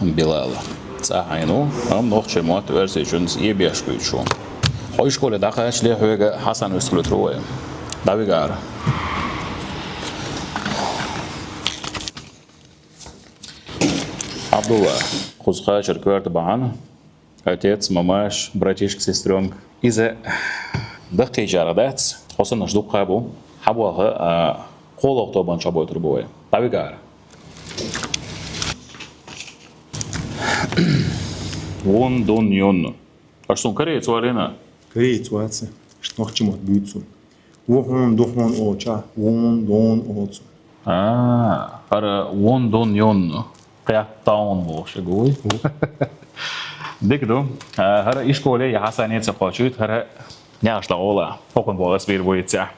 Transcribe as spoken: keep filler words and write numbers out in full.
Билал. ЦӀа хьайна ву, амма нохчийн мотт оьрсичунца ебеш буьйцу. Хьо ишколе дӀакхаччале хьоьга Хьасан вистхилуьйтур ву вай. ДӀавигара. Абдулла, кхуза кхачар коьрта бахьана. Отец, мамаш, братишка, сестрёнка. Иза даккхийчарах дац, хьо саннарш дуккха а бу. Хьабоаха, а, кхоалгӀа тобанна чу бойтур бу вай. ДӀавигара. Вун, дун, юн. Аша суна корейца валийна? Корейца вац. Иштта нохчийн мотт буьйцу суна. Ву хьуна, ду хьуна олча, вун, дун олцу. А, хӀара вун, дун, юн. Кхетта вун бохуш гуй. Дика ду. А, хӀара ишколе я Хьасане ца кхочуьйту, хӀара нехаш ла гӀола. Хокхун боху ас бийр буйця.